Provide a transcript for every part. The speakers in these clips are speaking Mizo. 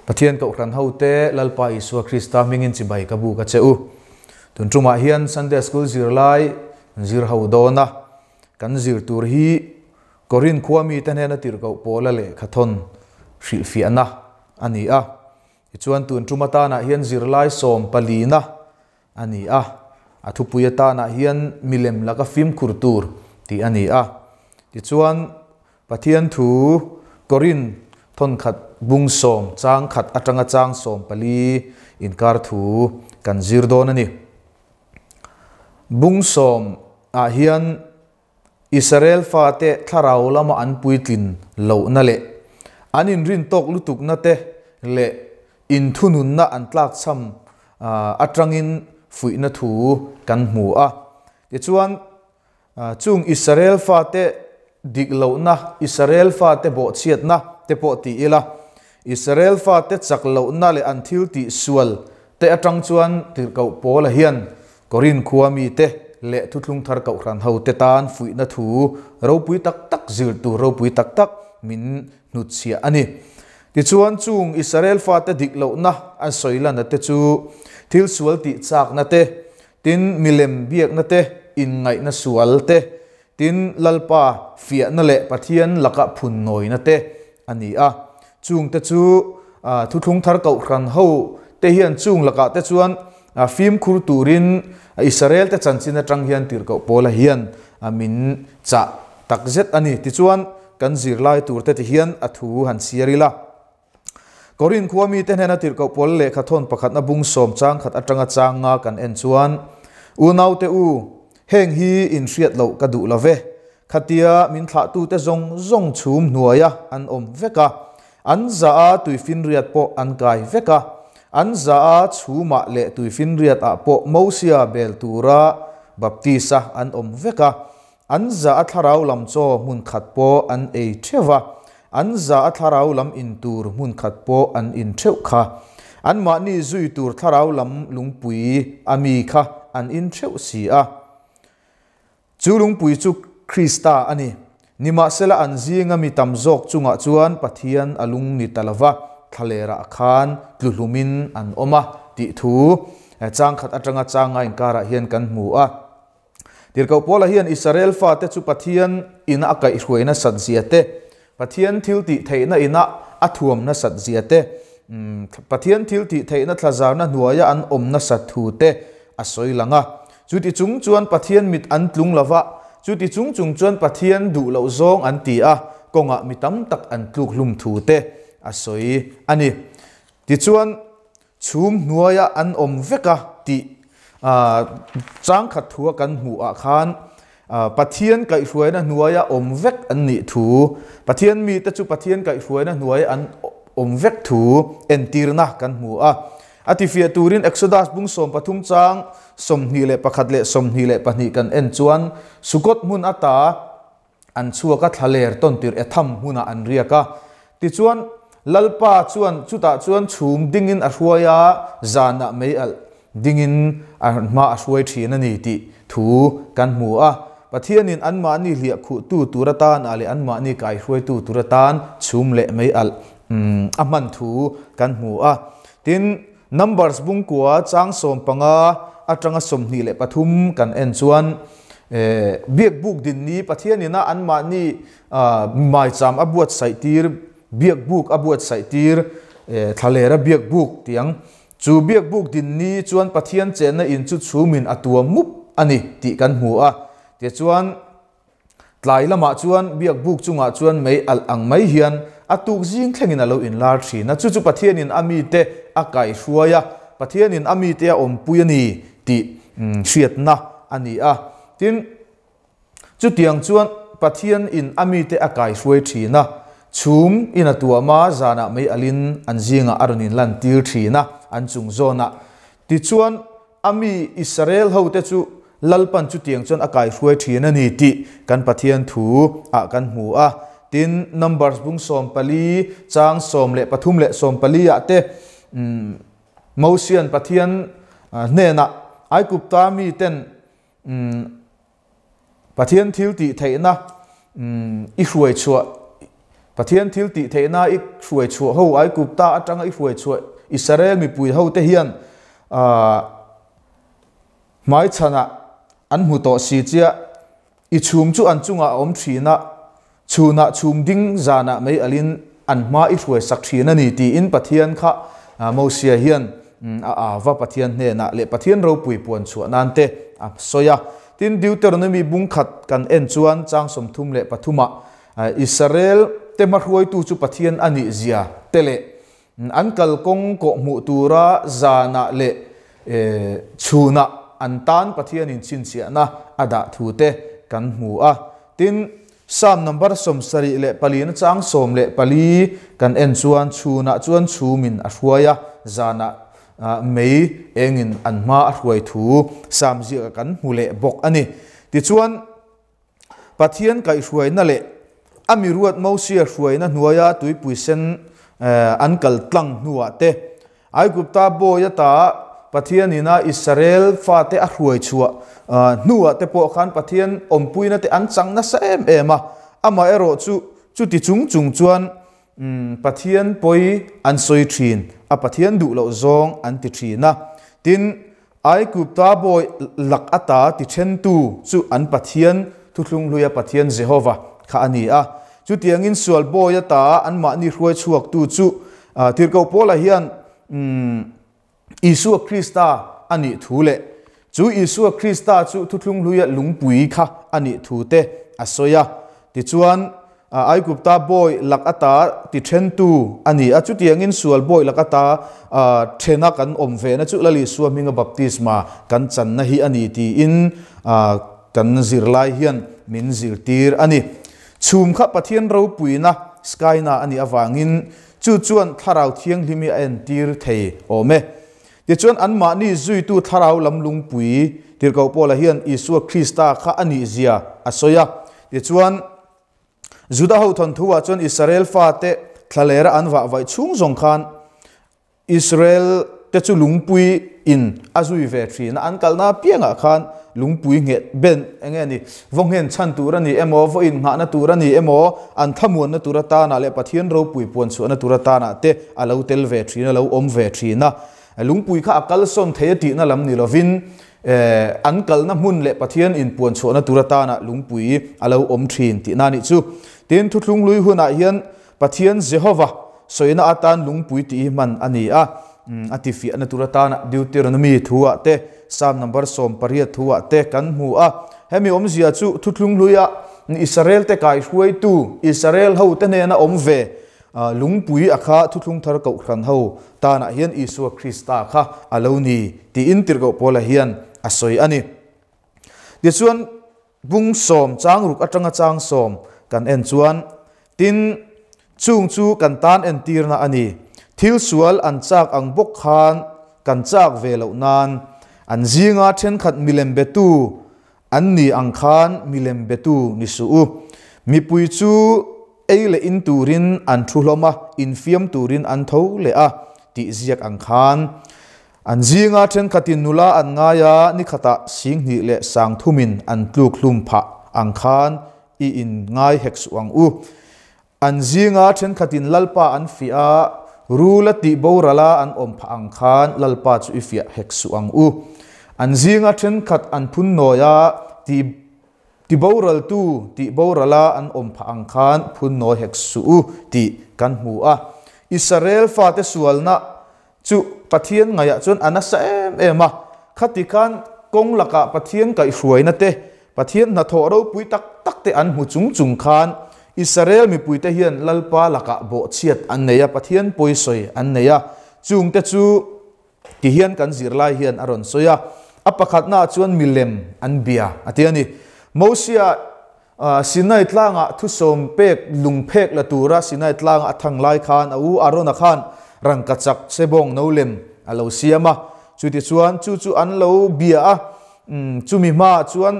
Pathian Kohhran hote Lalpa Isua Krista hmingin chibai ka buk a che u. Tun tumah hian Sunday School zirlai zir ho dawn a, kan zir tur hi Korinth khua mite hnena tirhkoh Paula lehkhathawn hrilhfiahna a ni a. Tichuan tun tum atanah hian zirlai sawm palina a ni a, a thupui atanah hian milem laka fimkhur tur tih a ni a. Tichuan Pathian thu Korinth thawnkhat bung sawm chang khat atanga chang 14 inkar thu kan zir dawn a ni. Bung sawm ah hian Israel fate thlarau lama an puitlin lohna leh an inrin tawk lutukna te leh inthununna an tlakchham atangin fuihna thu kan hmu a. Tichuan, chung Israel fate dik lohna, Israel fate bawhchhiatna te pawh ti ila, Israel fate chak lohna leh an thil tih sual te atang chuan tirhkoh Paula hian Korinth khua mite leh Thuthlung Thar Kohhran hote tan fuihna thu ropui tak tak zir tur ropui tak tak min hnutchhiah a ni. Tichuan chung Israel fate dik lohna an sawi lana te chu thil sual tih chakna te, tin milem biakna te, inngaihna sual te, Tin, Lalpa fiahna leh Pathian laka phun nawina te a ni a. Chungte chu Thuthlung Thar Kohhran ho te hian chung lakah te chuan fimkhur turin Israel te chanchin atang hian tirhkoh Paula hian min chah tak zet a ni. Tichuan, kan zirlai tur te ti hian a thu han chhiar ila. Korinth khua mite hnena tirhkoh pawl lehkha thawn pakhatna bung sawm chang khat atanga chang nga kan en chuan, Unaute u, heng hi in hriat loh ka duh lo ve. Khatia min thlahtute zawng zawng chhum hnuaia an awm vek a, an za a tuifinriat pawh an kai vek a, an za a chhumah leh tuifinriat ah pawh Mosia bel tura baptisa an awm vek a, An za a thlarau lam chaw hmun khat pawh an ei theuh a, an za a thlarau lam in tur hmun khat pawh an in theuh kha. Anmahni zui tur thlarau lam lungpui a mi kha an in theuh si a. Chu lungpui chu Krista a ni. Nimahsela an zinga mi tam zawk chungah chuan Pathian a lung ni ta lova, thlalerah khan tluhlumin an awm a tih thu chang khat atanga changa inkarah hian kan hmu a. Tirhkoh Paula hian Israel fate chu Pathian ina a kaihhruai nasat zia te, Pathian thil tih theihna ina a thuam nasat zia te, Pathian thil tih theihna thlazarna hnuaia an awm nasat thu te a sawi lang a. Chuti chung chuan Pathian mit an tlung lo va, chuti chung chung chuan Pathian duh loh zawng an ti a, kawngah mi tam tak an tluk hlum thu te a sawi a ni. Tichuan, Chhum hnuaia an awm vek a tih changkhat thua kan hmuh ah khan Pathian kaihhruaina hnuaia awm vek an nih thu, Pathian mite chu Pathian kaihhruaina hnuaia an awm vek thu entirna kan hmu a. A tifiah turin Exodus bung 13 chang 21 leh 22 kan en chuan Sukot hmun ata An chhuak a, thlaler tawn tir Etham hmunah an riak a. Tichuan, Lalpa chuan chutah chuan chhum dingin a hruai a, zanah mei alh dingin a hma a hruai thin a ni tih thu kan hmu a. Pathianin anmahni hliah khuhtu tur atan ah leh anmahni kaihruaitu tur atan chhum leh mei alh a hman thu kan hmu a. Tin, Numbers bungkua chang 15 atanga 23 kan en chuan Biakbuk din ni Pathian ina anmahni maicham a buatsaih tir, Biakbuk a buatsaih tir, thlalera Biakbuk tiang. Chu Biakbuk din ni chuan Pathian chenna in chu chhumin a tuam mup a ni tih kan hmu a. Tichuan Tlai lamah chuan biakbuk chungah chuan mei alh ang mai hian a tuk zing thlengin a lo inlar thin a, chu chu Pathianin a mite a kaihruai a, Pathianin a mite a awmpui a ni tih hriatna a ni a. Tin, chutiang chuan Pathianin a mite a kaihruai thin a, chhum in a tuam a, zanah mei alhin an zingah a rawn inlantir thin a, an chung zawnah. Tichuan, A mi Israel hote chu Lalpan chutiang chuan a kaihruai thin a ni tih kan Pathian thu ah kan hmu a. Tin, Numbers bung 14 chang 13 leh 14 ah te Mosian Pathian hnenah Aigupta miten Pathian thil tih theihna i hruai chhuah. Pathian thil tih theihna i hruai chhuah ho Aigupta atanga i hruai chhuah Israel mipui ho te hian hmaichhanah an hmu tawh si chiah. I chhum chu an chungah a awm thin a, chhunah chhum ding zanah mei alin an hma i hruai sak thin a ni tiin Pathian kha Mosia hian a ava Pathian hnenah leh Pathian ropui puan chhuah nan te a sawi a. Tin, Deuteronomy bung khat kan en chuan chang 33 ah Israel te hmahruaitu chu Pathian a nih zia te leh an kalkawng kawhhmuh tura zanah leh chhunah an tan Pathianin chhinchhiahna a dah thu te kan hmu a. Tin, Psalm number 74 na chang 14 kan en chuan chhunah chuan chhumin a hruai a, zanah mei engin an hma a hruai thu Psalm ziakah kan hmu leh bawk a ni. Tichuan, Pathian kaihhruaina leh a mi ruat Mosia hruaina hnuaia tuipui sen an kal tlang hnuah te, Aigupta bawi ata Pathianina Israel fate a hruai chhuah hnuah te pawh khan Pathian awmpuina te an chang nasa em em a. Amaherawhchu chuti chung chung chuan Pathian pawi an sawi thin a, Pathian duh loh zawng an ti thin a. Tin, Aigupta bawi lak ata ti thentu chu an Pathian Thuthlunghluia Pathian Jehova kha a ni a. Chutiangin sual bawi ata anmahni hruai chhuaktu chu Tirhkoh Paula hian Isua Krista a nih thu leh chu Isua Krista chu Thuthlunghluia lungpui kha a nih thu te a sawi a. Tichuan, Aigupta bawi lak ata ti thentu a ni a, chutiangin sual bawi lak ata thena kan awm vena chu Lal Isua hminga baptisma kan channa hi a ni tiin kan zirlai hian min zirtir a ni. Chhum kha Pathian ropuina, Skyna, a nih avangin chu chuan Thlarau Thianghlim hi a entir thei awm e. Tichuan anmahni zuitu Thlarau lam lungpui Tirhkoh Paula hian Isua Krista kha a nihzia a sawi a. Tichuan, Juda ho thawnthu-ah chuan Israel fate thlalera an vah vaih chhung zawng khan Israel te chu lungpui in a zui ve thin a, an kalna apiangah khan lungpui ngheh ben eng nge ni, vaw nghen chhan tur a ni emaw, vaw innghahna tur a ni emaw, an thamuanna tur atanah leh Pathian ropui puan chhuahna tur atanah te a lo tel ve thin a, lo awm ve thin a. Lungpui kha a kalsawn thei a tihna lam ni lovin an kalna hmun leh Pathian inpuan chhuahna tur atana lungpui a lo awm thin tihna a nih chu. Tin, Thuthlung hlui hunah hian Pathian Jehova sawina atan lungpui tih hi hman a ni a, a tifiahna tur atana Deuteronomy thuah te, Psalm number 18 thuah te kan hmu a. Hemi awmzia chu Thuthlung hluia Israel te kaihruaitu, Israel hote hnena awm ve lungpui a kha Thuthlung thar kohhran ho tanah hian Isua Krista kha a lo ni tiin Tirhkoh Paula hian a sawi a ni. Tichuan, bung sawm chang ruk atanga chang sawm kan en chuan, tin, chung chu kan tan entirna a ni. Thil sual an chak ang bawk khan kan chak ve loh nan, an zinga thenkhat milem betu an ni ang khan milem betu ni suh u. Mipui chu ei leh in turin an thu hlawm a, infiam turin an tho leh a tih ziak ang khan. An zinga thenkhatin nula an ngai a, ni khatah singhnih leh sangthumin an tluk hlum phah ang khan i in ngai hek suh ang u. An zinga thenkhatin Lalpa an fiah a, rul a tih boral a an awm phah ang khan Lalpa chu i fiah hek suh ang u. An zinga thenkhat an phun nawi a, tih Ti boraltu tih borala an awm phah ang khan phun nawi hek suh u tih kan hmu a. Israel fate sualna chu Pathian ngaihah chuan a nasa em em a. Khati khan kawng lakah Pathian kaihhruaina te, Pathian hnathawh ropui tak tak te an hmu chung chung khan Israel mipuite hian Lalpa lakah bawhchhiat an nei a, Pathian pawisawi an nei a. Chungte chu Ti hian kan zirlai hian a rawn sawi a, a pakhatnaah chuan milem an bia a ti a ni. Mosia Sinai tlangah thusawm pek lung phek la tura Sinai tlanga a thang lai khan a u Arona khan rangkachak sebawng no lem a lo siam a, chutichuan chu chu an lo bia a, chumi hmaah chuan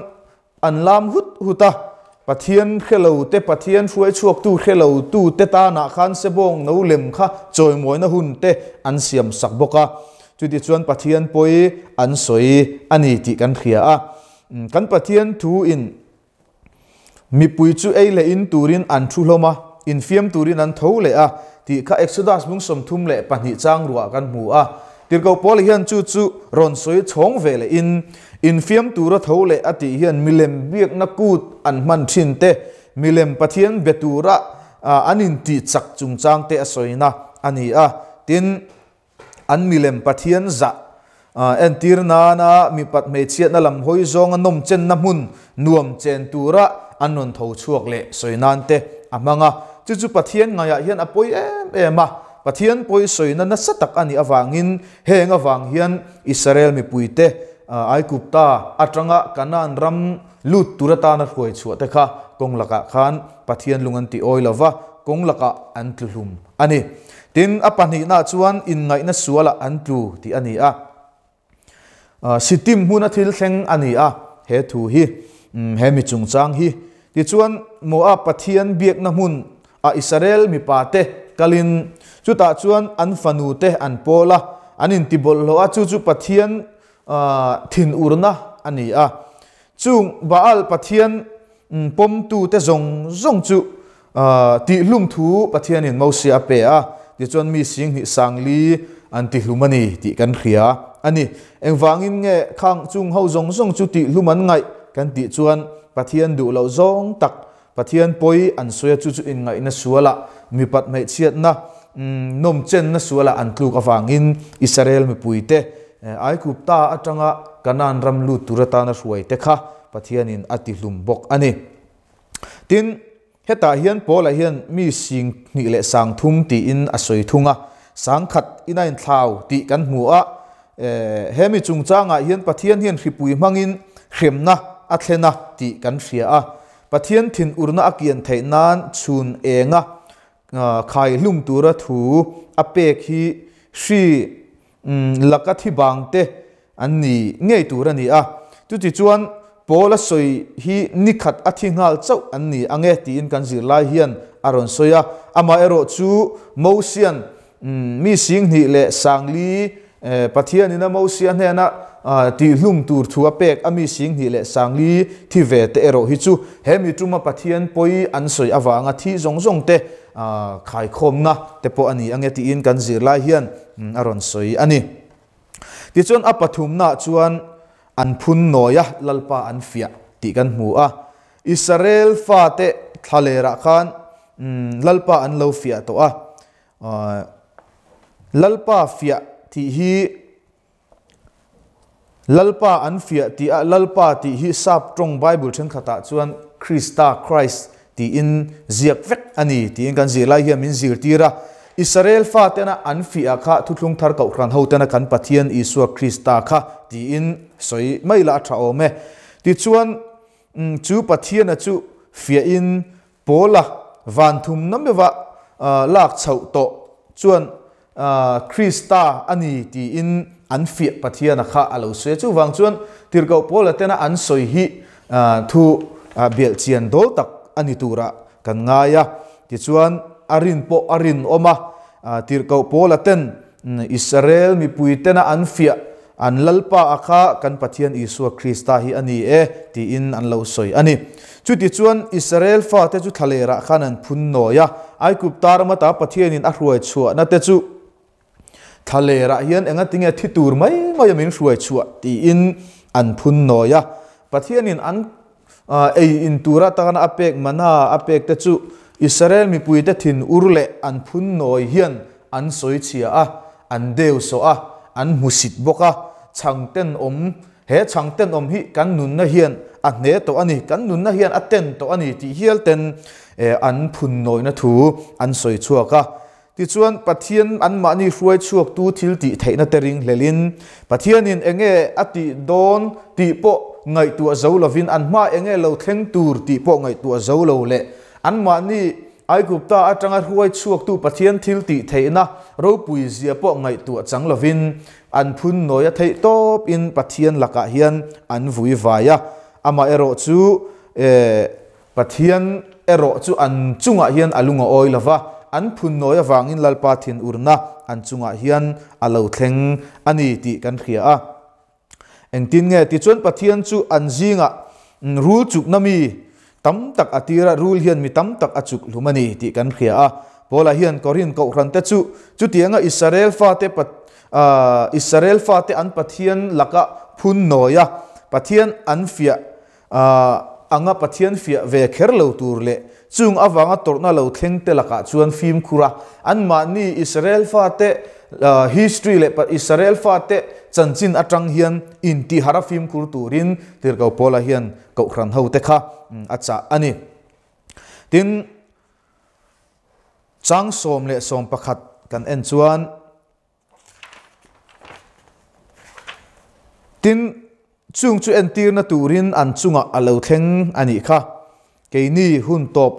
An lam hut hut a, Pathian hre lo te, Pathian hruai chhuaktu hre lo tu te tanah khan sebawng no lem kha chawimawina hun te an siam sak bawk a. Chutichuan Pathian pawi an sawi a ni tih kan hria a. Kan Pathian thu in mipui chu ei leh in turin an thu hlawm a. infiam turin an tho leh a tih kha Exodus bung 32 chang ruah kan hmu a. Tirhkoh Paul hian chu chu rawn sawi chhawng ve leh in, infiam tura tho leh a tih hian milem biakna kut an hman thin te, milem Pathian be tura an intih chak chungchang te a sawina a ni a. Tin, an milem Pathian zah entir nana mipat hmeichhiatna lam hawi zawnga nawm chenna hmun nuam chen tura an rawn tho chhuak leh sawi nan te a hmang a. Chu chu Pathian ngaiah hian a pawi em em a, Pathian pawi sawina nasa tak a nih avangin heng avang hian Israel mipuite Aigupta atanga Kanaan ram lut tur atana hruai chhuah te kha kawng lakah khan Pathian lung an ti awi lo va, kawng lakah an tlu hlum a ni. Tin, a pahnihnaah chuan inngaihna sualah an tlu tih a ni a. Sittim hmuna thil thleng a ni a, he thu hi, he mi chungchang hi. Tichuan, Moab Pathian biakna hmun a Israel mipa te kalin, chutah chuan an fanu te an pawl a, an intibawlhhlawh a, chu chu Pathian thinurna a ni a. Chung Baal Pathian pawmtu te zawng zawng chu tihlum thu Pathianin Mosia a pe a, tichuan mi singhnih sangli an tihlum a ni tih kan hria a ni. Engvangin nge khang chung ho zawng zawng chu tihlum an ngaih kan tih chuan Pathian duh loh zawng tak, Pathian pawi an sawi a, chu chu inngaihna sualah, mipat hmeichhiatna, nawmchenna sualah an tluk avangin Israel mipuite Aigupta atanga Kanaan ram lut tur atana hruaite kha Pathianin a tihlum bawk a ni. Tin, hetah hian Paula hian mi 20 leh 30 tiin a sawi thung a, 10,000 in a inthlau tih kan hmu a. He mi chungchangah hian Pathian hian hripui hmangin hremna a thlen a tih kan hria a. Pathian thinurna a kian theih nan chhun enga khai hlum tura thu a pek hi hri laka thi bang te an ni ngei tur a ni a. Chutichuan Paul a sawi hi nikhat a thi nghal chauh an ni ang e tiin kan zirlai hian a rawn sawi a. Amaherawh chu Mosian mi 20 leh 40 Pathianin a Mosia hnena tihlum tur thu a pek a mi 20 leh 40 thi ve te erawh hi chu he mi tuma Pathian pawi an sawi avanga thi zawng zawng te khaikhawmna te pawh a ni ang e tiin kan zirlai hian a rawn sawi a ni. Tichuan a pathumnaah chuan an phun nawi a, Lalpa an fiah tih kan hmu a. Israel fate thlalerah khan Lalpa an lo fiah tawh a. Lalpa fiah tih hi Lalpa an fiah tih a, Lalpa tih hi sap tawng Bible thenkhatah chuan Krista, Christ, tiin ziak vek a ni tiin kan zirlai hian min zirtir a. Israel fatena an fiah kha thuthlung thar kohhran hotena kan Pathian Isua Krista kha tiin sawi mai la a tha awm e. Tichuan chu Pathiana chu fiahin Paula van thum na meuha lak chhoh tawh chuan Krista a ni tiin an fiah Pathiana kha a lo sawi a. Chuvang chuan Tirhkoh Paula tena an sawi hi thu bialh chian dawl tak a ni turah kan ngai a. Tichuan a rin pawh a rinawm a, Tirhkoh Paula ten Israel mipui tena an fiah an Lalpa a kha kan Pathian Isua Krista hi a ni e tiin an lo sawi a ni. Chutichuan Israel fate chu thlalerah khan an phun nawi a, Aigupta rama ta Pathianin a hruai chhuahna te chu thlalerah hian engatinge thi tur mai mai a min hruai chhuah tiin an phun nawi a. Pathianin an ei in tur atana a pek mana a pek te chu Israel mipuite thin ur leh an phun nawi hian an sawi chhia a, an deu sawh a, an hmusit bawk a, chhang tenawm, he chhang tenawm hi kan nunna hian a hne tawh a ni, kan nunna hian a ten tawh a ni tih hial ten an phun nawina thu an sawi chhuak a. Tichuan, Pathian anmahni hruai chhuaktu thil tih theihna te ring hlelin, Pathianin enge a tih dawn tih pawh ngaihtuah zo lovin an hma enge lo thleng tur tih pawh ngaihtuah zo lo leh anmahni Aigupta atanga hruai chhuaktu Pathian thil tih theihna ropui zia pawh ngaihtuah chang lovin an phun nawi a theih tawpin Pathian lakah hian an vui vai a. Amaherawh chu Pathian erawh chu an chungah hian a lung a awi lo va, an phun nawi avangin Lalpa thinurna an chungah hian a lo thleng a ni tih kan hria a. Engtin nge? Tichuan Pathian chu an zingah rul chukna mi Tam tak a tira rul hian mi tam tak a chuk hlum a ni tih kan hria a. Paula hian Korinth kohhran te chu chutianga Israel fate Israel fate an Pathian laka phun nawi a, Pathian an fiah anga Pathian fiah ve kher lo tur leh chung avanga tawrhna lo thleng te lakah chuan fimkhur a, anmahni Israel fate history leh Israel fate chanchin atang hian intihar a fimkhur turin Tirhkoh Paula hian kohhran ho te kha a chah a ni. Tin, chang 11 kan en chuan Tin, chung chu entirna turin an chungah a lo thleng a nih kha. Keini hun tawp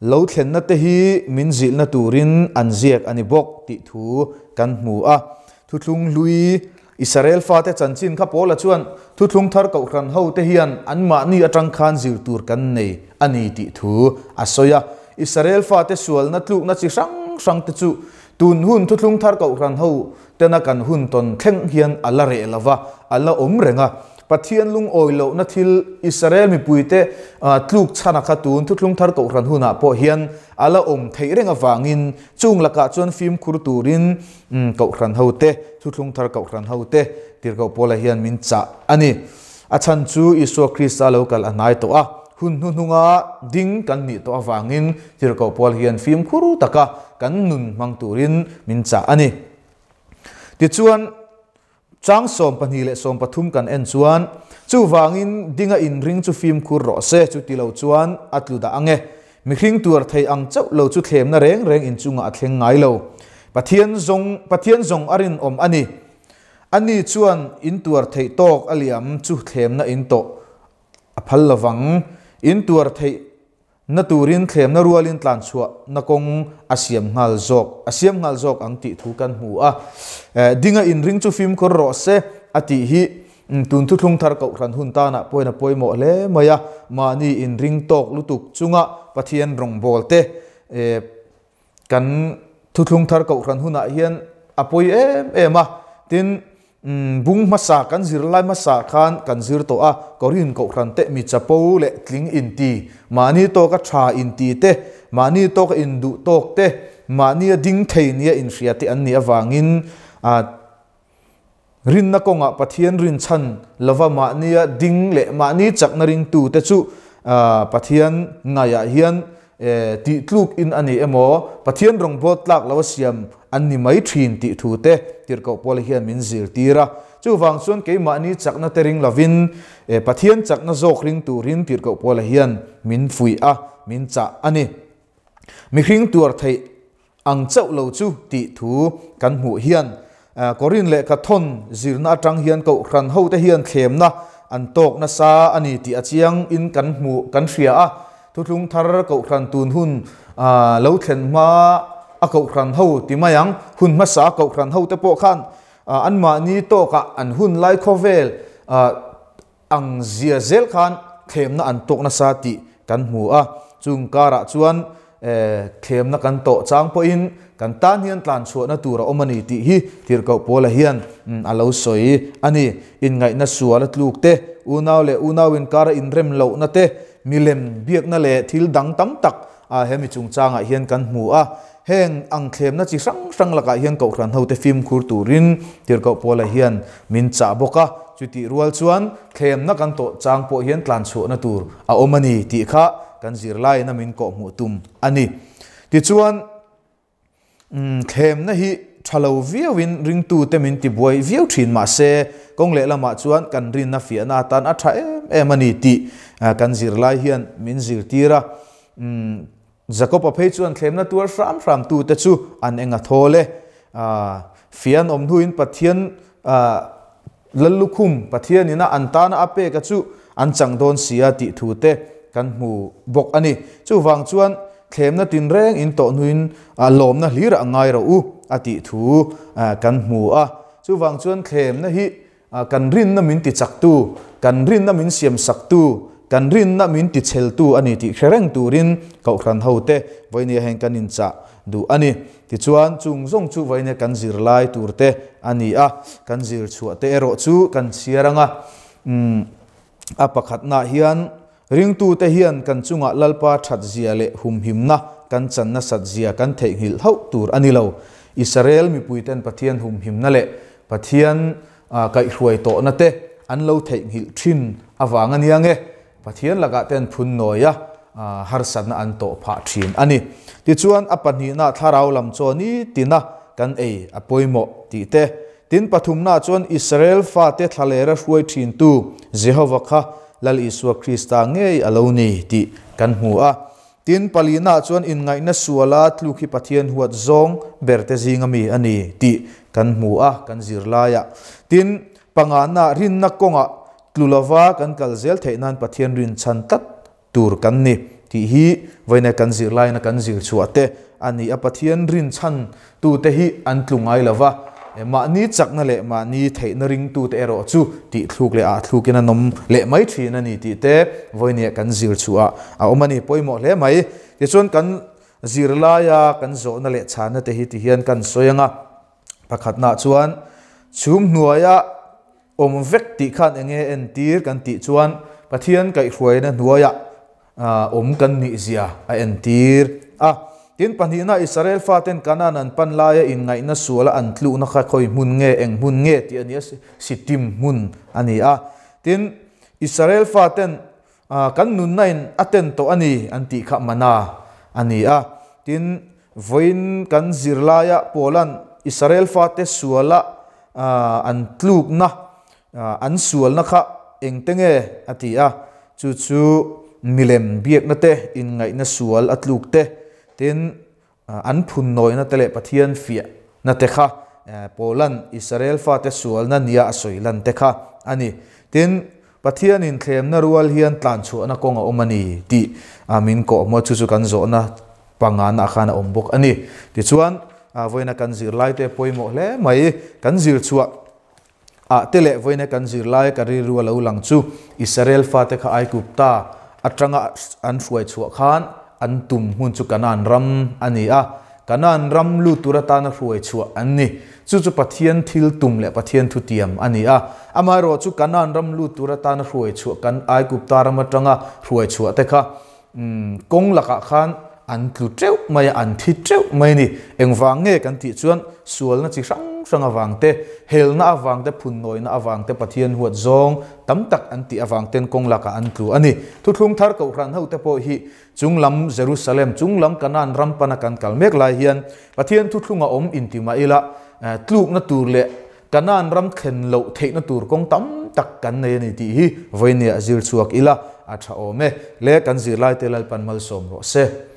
lo thlenna te hi min zilhna turin an ziak a ni bawk tih thu kan hmu a. Thuthlung hlui Israel fate chanchin kha Paula chuan thuthlung thar kohhran ho te hian anmahni atang khan zir tur kan nei a ni tih thu a sawi a. Israel fate sualna tlukna chi hrang hrang te chu tun hun thuthlung thar kohhran ho tena kan hun tawn thleng hian a la reh lo va, a la awm reng a. Pathian lungawi lohna thil Israel mipuite tluk chhana kha tun thuthlung thar kohhran hunah pawh hian a la awm theih reng avangin chung lakah chuan fimkhur turin kohhran hote, thuthlung thar kohhran hote Tirhkoh Paula hian min chah a ni. A chhan chu Isua Krista lo kal a hnai tawh a, hun hnuhnunga ding kan nih tawh avangin Tirhkoh Paul hian fimkhur taka kan nun hmang turin min chah a ni. Tichuan, chang 12 leh 13 kan en chuan, Chuvangin dinga inring chu fimkhur rawh se, chuti lo chuan a tlu dah ang e. Mihring tuar thei ang chauh lo chu thlemna reng reng inchungah a thleng ngai lo. Pathian zawng Pathian zawng a rinawm a ni. Ani chuan in tuar theih tawk a liam chu thlemna in tawh a phal lovang. In tuar theih na turin thlemna rualin tlan chhuah na kawng a siam nghal zawk a siam nghal zawk ang tih thu kan hmu a. Dinga inring chu fimkhur rawh se a tih hi tun thuthlung thar kohhran hun tanah pawhin a pawimawh hle mai a. Mahni inring tawk lutuk chunga Pathian rawngbâwl te kan thuthlung thar kohhran hunah hian a pawi em em a. Tin, Bung hmasa kan zir lai hmasa khan kan zir tawh a, Korin kohhran te mi chapo leh tling inti, mahni tawka tha inti te, mahni tawka induh tawk te, mahnia ding thei nia inhria te an nih avangin rinna kawngah Pathian rinchhan lova mahnia ding leh mahni chakna ringtu te chu Pathian ngaiah hian Tih tluk in a ni emaw, Pathian rawngbawt tlak lo a siam an ni mai thin tih thu te Tirhkoh Paula hian min zirtir a. Chuvang chuan keimahni chakna te ring lovin Pathian chakna zawk ring turin Tirhkoh Paula hian min fuih a, min chah a ni. Mihring tuar theih ang chauh lo chu tih thu kan hmuh hian Korin lehkha thawn zirna atang hian kohhran hote hian thlemna an tawk nasa a ni tih a chiang in kan hmuh kan hria a. Thuthlung thar kohhran tun hun lo thlen hma a kohhran ho ti mai ang, hun hmasa a kohhran hote pawh khan anmahni tawkah an hun lai khawvel ang zia zel khan thlemna an tawk nasa tih kan hmu a, chung karah chuan thlemna kan tawh chang pawhin kan tan hian tlan chhuahna tur a awm a ni tih hi Tirhkoh Paula hian a lo sawi a ni. Inngaihna sual a tluk te, unau leh unau inkara inrem lohna te, milem biakna leh thil dang tam tak hemi chungchangah hian kan hmu a. Heng ang thlemna chi hrang hrang lakah hian Kohhran hote fimkhur turin Tirhkoh Paula hian min chah bawk a, chutih rual chuan thlemna kan tawh chang pawh hian tlanchhuahna tur a awm a ni tih kha kan zirlaiin a min kawhhmuh tum a ni. Tichuan, thlemna hi tha lo viauin ringtute min tibuai viau thin mah se, kawng lehlamah chuan kan rinna fiahna atan a tha em em a ni tih kan zirlai hian min zirtir a. Jakob-a phei chuan thlemna tuar hram hram tute chu an eng a thawl e. Fian awm hnuin Pathian Lallukhum, Pathianin a an tana a peka chu an chang dawn si a tih thu te kan hmu bawk a ni. Chuvang chuan thlemna tinreng in tawh hnuin lawmna hlir a ngai rawh u a tih thu kan hmu a. Chuvang chuan thlemna hi Kan rinna min tichaktu, kan rinna min siamsaktu, kan rinna min ticheltu a ni tih hre reng turin Kohhran hote vawinia heng kan inchah duh a ni. Tichuan, chung zawng chu vawinia kan zirlai turte a ni a, kan zir chhuah te erawh chu kan chhiar ang a. A pakhatnaah hian Ringtute hian kan chunga Lalpa that zia leh humhimna kan chan nasat zia kan theihnghilh hauh tur a ni lo. Israel mipuiten Pathian humhimna leh Pathian kaihhruai tawhna te an lo theihnghilh thin avang a nia nge Pathian lakah te an phun nawi a, harsatna an tawh phah thin a ni. Tichuan a pahnihna thlarau lam chaw nitina kan ei a pawimawh tih te, tin pathumnaah chuan Israel fate thlalera hruai thintu Jehova kha Lal Isua Krista ngei a lo ni tih kan hmu a. Tin, palinaah chuan inngaihna suala tluk hi Pathian huat zawng berte zinga mi a ni tih kan hmu a, kan zirlaiah. Tin, pangana rinna kawngah tlu lova kan kal zel theih nan Pathian rinchhan tlat tur kan ni tih hi vawiina kan zirlaina kan zir chhuah te a ni a. Pathian rinchhan tute hi an tlu ngai lo va, mahni chakna leh mahni theihna ringtute erawh chu tih thluk leh ah thlukin an awm leh mai thin a ni tih te vawinia kan zir chhuah a awm a ni. Pawimawh hle mai. Tichuan kan zirlaia kan zawhna leh chhanna te hi tihian kan sawi ang a, pakhatnaah chuan chhum hnuaia Awm vek tih khan enge entir kan tih chuan Pathian kaihhruaina hnuaiah awm kan nih zia a entir a. Tin, pahnihna Israel faten Kanaan an pan laia inngaihna suala an tlukna kha khawi hmun nge, eng hmun nge tih a ni a, Sittim hmun a ni a. Tin, Israel faten kan nunna in a ten tawh a ni an tih kha mana a ni a. Tin, vawiin kan zirlaia Paula'n Israel fate suala an tlukna, an sualna kha engte nge a ti a, chu chu milem biakna te, inngaihna sual a tluk te, tin an phunnawina te leh Pathian fiahna te kha Paula'n Israel fate sualna nia a sawi lan te kha a ni. Tin, Pathianin thlemna rual hian tlanchhuahna kawng a awm a ni tih min kawhhmuh a, chu chu kan zawhna pangana ah khan a awm bawk a ni. Tichuan, vawiina kan zirlaite pawimawh hle mai. Kan zir chhuah ah te leh vawiina kan zirlai ka rilru a lo lang chu Israel fate kha Aigupta atanga an hruai chhuah khan an tum hmun chu Kanaan ram a ni a. Kanaan ram lut tur atana hruai chhuah an ni. Chu chu Pathian thil tum leh Pathian thutiam a ni a. Amaherawh chu Kanaan ram lut tur atana hruai chhuah kan Aigupta ram atanga hruai chhuah te kha kawng lakah khan an tlu teuh mai a, an thi teuh mai a ni. Engvang nge kan tih chuan sualna chi hrang hrang avang te, helna avang te, phunnawina avang te, Pathian huat zawng tam tak an tih avang ten kawng lakah an tlu a ni. Thuthlung thar Kohhran hote pawh hi Chung lam Jerusalem, chung lam Kanaan ram pana kan kal mek lai hian Pathian thuthlunga awm inti mah ila, tlukna tur leh Kanaan ram thlen loh theihna tur kawng tam tak kan nei a ni tih hi vawinia zir chhuak ila a tha awm e. Le kan zirlaite Lalpan malsawm rawh se.